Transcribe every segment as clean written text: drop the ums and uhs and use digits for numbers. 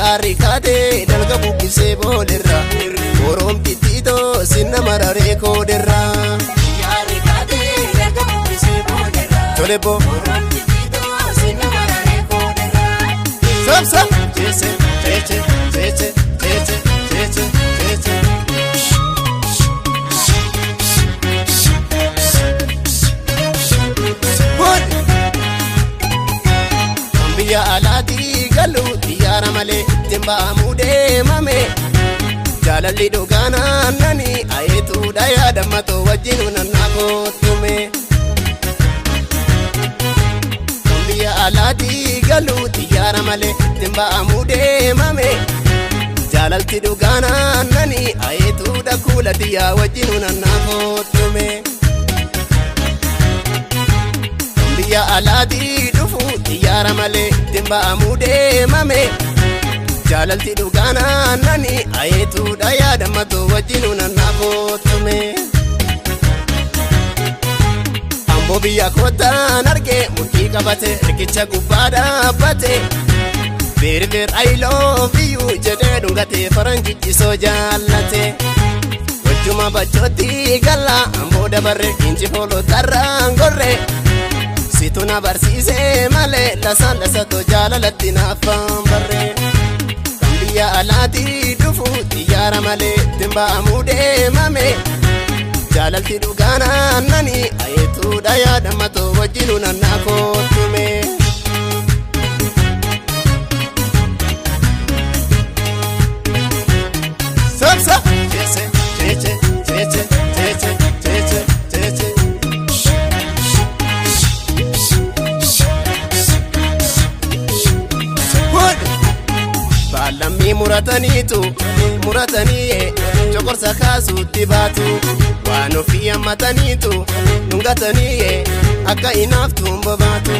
Xiyyaarri kaatee dalga buqqisee boolerra Oromti tiitoo sinna mararee kooderra. Xiyyaarri kaatee dalga buqqisee boolerra. Tole boo. Oromti tiitoo sinna mararee kooderra. Sop sop. Jeese jeese jeese jeese jeese jeese. Biyya alaatii galu xiyyaara malee ittiin ba'amuu deemame. Jaalalli dhugaa naannani ayeetuudha yaadamatoo wajjin nannaa kootume. Biyya alaatii galu xiyyaara malee ittiin ba'amuu deemame. Jaalalti dhugaa naannani ayeetuudha kuula xiyyaa wajjin nannaa kootume. Biyya alaatii dhufu xiyyaara malee ittiin ba'amuu deemame. Jaalalti dhugaa naannani ayeetuudha yaadamatoo wajjin nannaa kootume. Amboo biyya kootaan argee murtii qabate riqicha gubbaa dhaabbate. Beer I love you jedhee dhungatee faranjichisoo jaallate. Wajjuma bachootti gala amboo dabarre inji foolotarraan gorre. Situ na barsiisee malee lasaan lasatoo jaalalatti naafaan barree. Kan biyya alaatii dhufu xiyyaara malee ittiin ba'amuu deemame. Jaalalti dhugaa naannani ayeetuudha yaadamatoo wajjin nannaa kootume. Sop sop. Jeese jeese jeese jeese jeese jeese. Baallammii murataniitu muratanii coqorsa kaasuutti baatu waan ofii hammataniitu dhungatanii akka hinaaftuun bobaatu.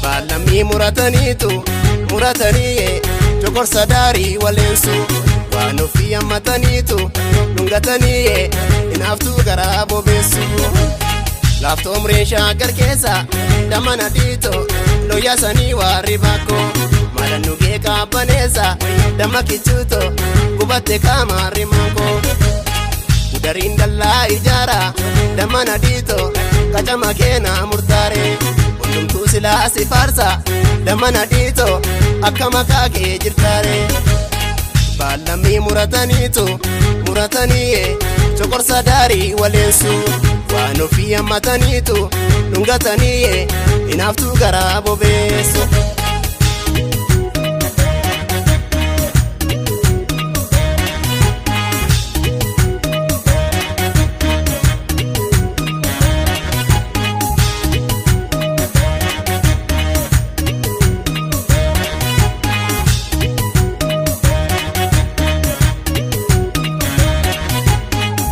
Baallammii murataniitu muratanii coqorsa daarii waleensu waan ofii hammataniitu dhungatanii hinaaftuu garaa bobeessu. Laaftoo mureen shaggar keessa damana dhiitoo looyaa sanii waarri bakkoo. Malannu kee kaabbaneessa damma kichuuto gubatte kaamaarri mankoo. Gudariin dallaa ijaara damma dhiitoo qacama keenaa murtaare. Hundumtuu silaa si faarsa damma dhiitoo akka maqaa kee jirtaare. Baallammii murataniitu muratanii coqorsa daarii waleensu waan ofii hammataniitu dhungatanii hinaaftuu garaa bobeessu.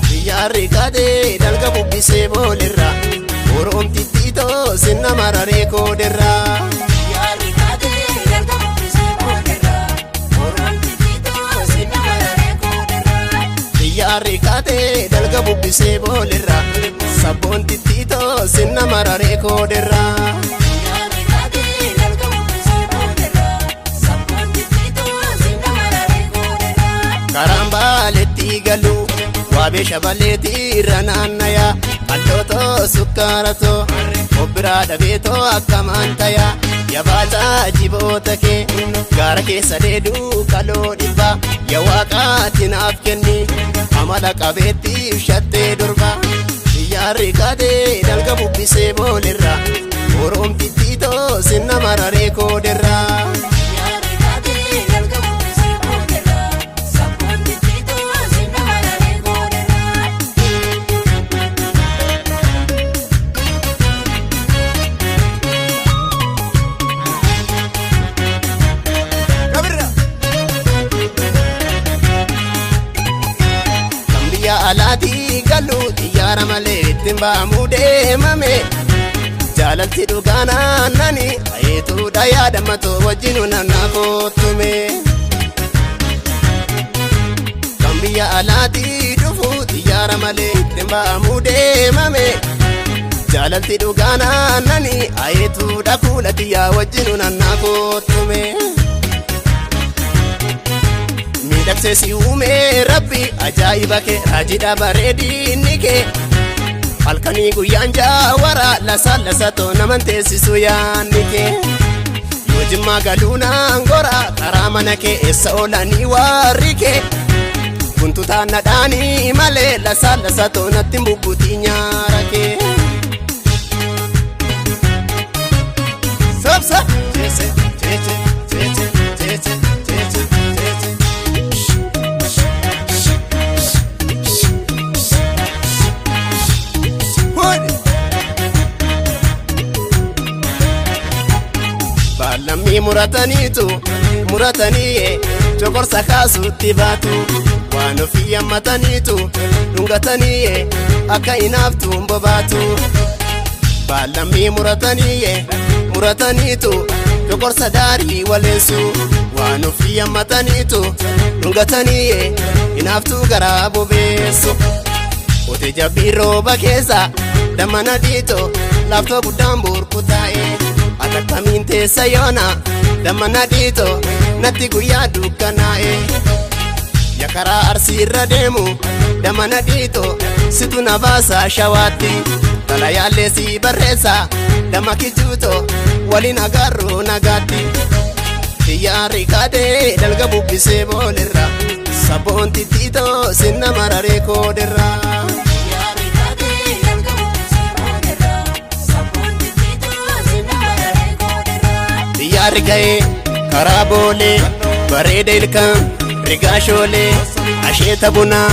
Xiyyaarri kaatee dalga buqqisee boolerra Oromti tiitoo sinna mararee kooderra. Xiyyaarri kaatee dalga buqqisee boolerra. Oromti tiitoo sinna mararee kooderra. Xiyyaarri kaatee dalga buqqisee boolerra Sabboonti tiitoo sinna mararee kooderra. Xiyyaarri kaatee dalga buqqisee boolerra. Sabboonti tiitoo sinna mararee kooderra. Karaan baaleetti galu waabee shabaleetti irra naannaya qallootoo sukkaaratoo obbiraa dhabeetoo akkamaan taya yabaataa jiboota kee gaara keessa deeduu kaloo dhibbaa yaa waaqaati naaf kenni amala qabeettiif shattee durba. Xiyyaarri kaatee dalga bubbisee boolerra Oromti tiitoo sinna mararee kooderra. Xiyyaarri kaatee dalga buqqisee boolerra. Sabboonti tiitoo sinna mararee kooderra. Kan biyya alaatii galu xiyyaara malee ittiin ba'amuu deemame. Jaalalti dhugaa naannani ayeetuudha yaadamatoo wajjin nannaa kootume. Kan biyya alaatii dhufu xiyyaara malee ittiin ba'amuu deemame. Jaalalti dhugaa naannani ayeetuudha kuula xiyyaa wajjin nannaa kootume. Miidhagsee si uume rabbi ajaa'iba kee raajidha bareedinni kee. Halkanii guyyaan jaawara lasa lasatoo naman teessisu yaanni kee. Yoo jimmaa galuu naan gora karaa mana kee eessa oolanii warri kee. Guntutaan nadhaanii malee lasa lasatoo natti bubbutii nyaara kee. Sabsa jeese jeese jeese jeese jeese jeese. Hodi. Baalammii murataniitu muratanii coqorsa kaasutti baatu waan ofii hammataniitu dhungatanii akka hinaaftuun bobaatu. Baalammii muratanii murataniitu coqorsa daarii waleessu waan ofii hammataniitu dhungatanii hinaaftuu garaa bobeessu. Ote jabbii rooba keessa damana dhiitoo laaftoo guddaan burkutaa'e. Atakkamiin teessa yoona damana dhiitoo natti guyyaa dukkanaa'e. Yakaraa arsii irra deemu damana dhiitoo situ na baasa shawaatti. Xalayaallee si barreessa dama kijuutoo waliin agarru nagaatti. Xiyyaarri kaadee dalga bubbisee boolerra sabboon tittiitoo sinna mararee kooderra. Xiyyaarri ka'ee karaa boolee bareeda ilkaan rigaa shoolee asheeta bunaa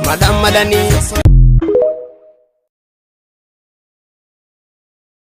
malaan malanii.